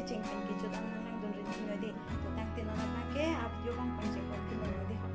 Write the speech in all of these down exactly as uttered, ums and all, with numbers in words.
Chingpen kejut an nanglangdun rinti noi dei. To tangte non abang ke a-video abang pangcheng pon ti noi dei ho.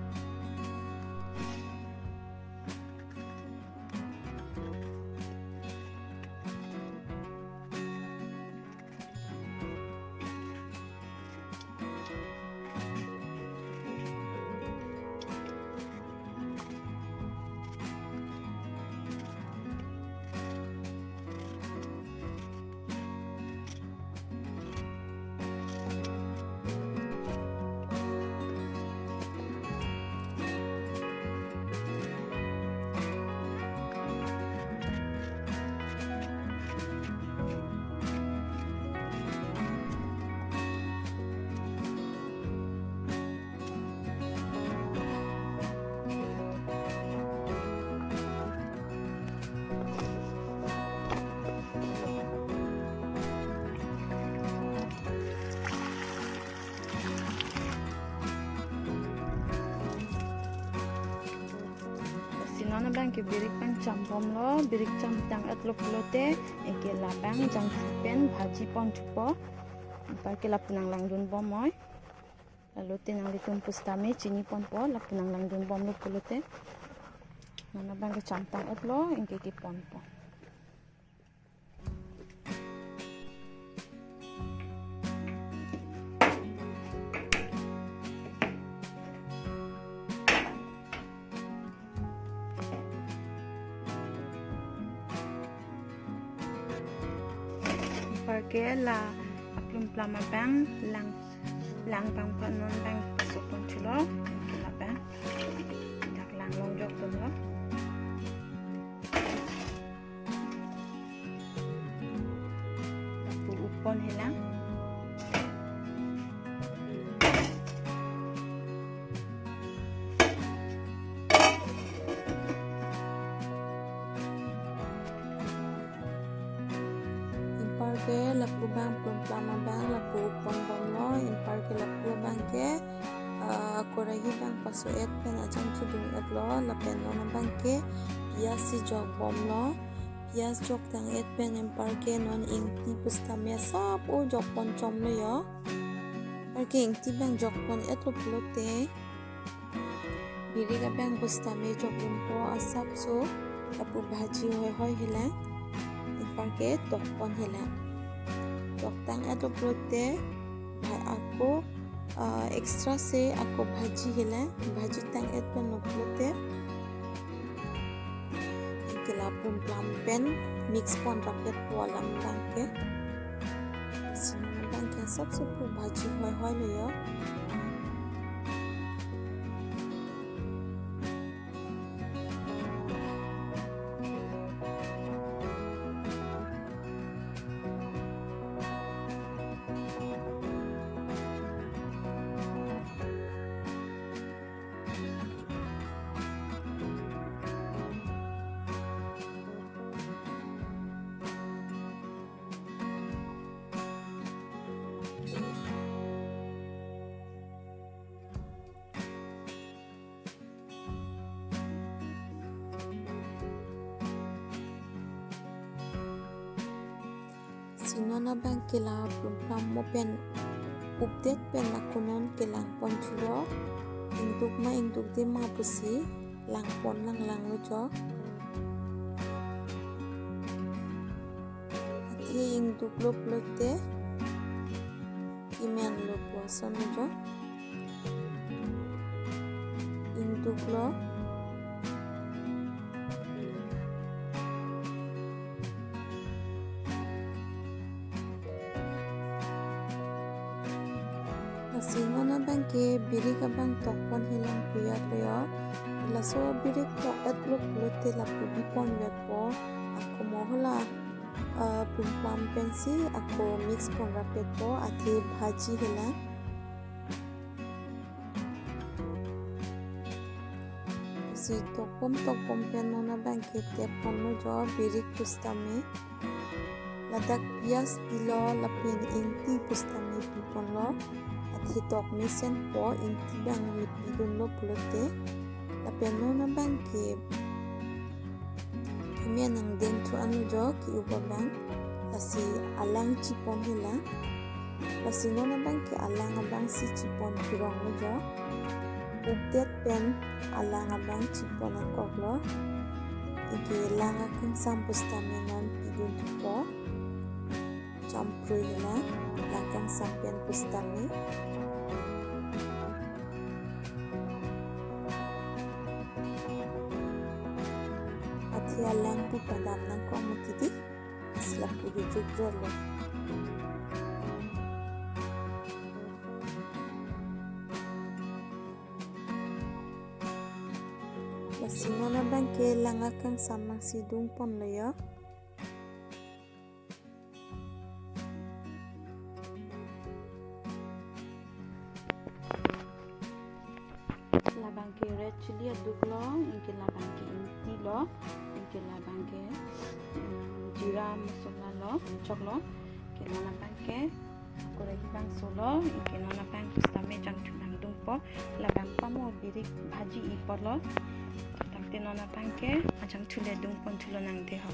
Si non abang ke birik pangcham bomlo, birik chamtang-etlo pulote, anke labang jangsi pen bhaji pon thupo. Anparke lapu nanglangdun bom noi. Lalote nanglitum pusitame chini ponpo, lapu nanglangdun bomlo pulote. Non abang ke chamtang-etlo, anke keponpo. Anparke la aplum plam abang lang, lang abang pa non abang paso pon thulo. Anke labang dak lang long jok dunlo. Lapu up pon helang. Anparke lapu abang plum plam abang lapu up pon bomlo. Anparke lapu abang ke, ah, korahi abang paso-et pen ajang chudung-etlo, lapen non abang ke piyaj si jok bomlo. Piyaj joktang-et pen anparke non ingti pusitame asap o jok pon chomlo jo. Anparke ingti abang jok pon-etlo pulote, birik abang pusitame jok dunpo, asapso lapu bhaji hoihoi helang. Anparke tok pon helang. Toktang-etlo pulote, bha-, ako, ah, extra si ako bhaji helang, bhaji tang-et ponlo pulote, anke la plum plam pen mix pon rapetpo alam abang ke. Si non abang ke asapso pu bhaji hoihoilo jo. Si non abang ke la plum plam mo pen updet pen ako non kelang pon thulo. Ingduk ma ingdukde ma pusi lang pon langlanglo jo. Athe ingduklo pulote kemenlo pu asonlo jo. Ingduklo. Lasi non abang ke birik abang tok pon helang puya puya. Laso birik tok-etlo pulote lapu bi pon vetpo. Ako mo hala, ah, plum plam pensi ako mix pon rapetpo, athe bhaji helang. Si tokpom tokpom pen non abang ke tep ponlo jo birik pusitame. Ladak piyaj pilo lapen ingti pusitame pi ponlo. Athe tok mesenpo, ingti abang mepidunlo pulote. Lapen non abang ke kemen angdeng thu anlo jo ke-up abang. Lasi alang chipon helang. Lasi non abang ke alang abang si chipon thurong lo jo. Updet pen alang abang chipon akok lo. Anke lang akangsam pusitame non pidun thupo. Champrui hela lang kangsam pen pusitame. Athe alang pu padam nangkok mati di. Lasi lapu hijok rolo. Lasi non abang ke lang akangsam abang si dungpon lo jo. Labang ke red chili aduk lo, anke labang ke ingti lo, anke labang ke, mm, jeera masala lo, chok lo, anke non abang ke kori abang solo, anke non abang pusitame jangthu nangdungpo, labang pamo birik bhaji ipor lo, tangte non abang ke ajangthu le dungpon thulo nangte ho.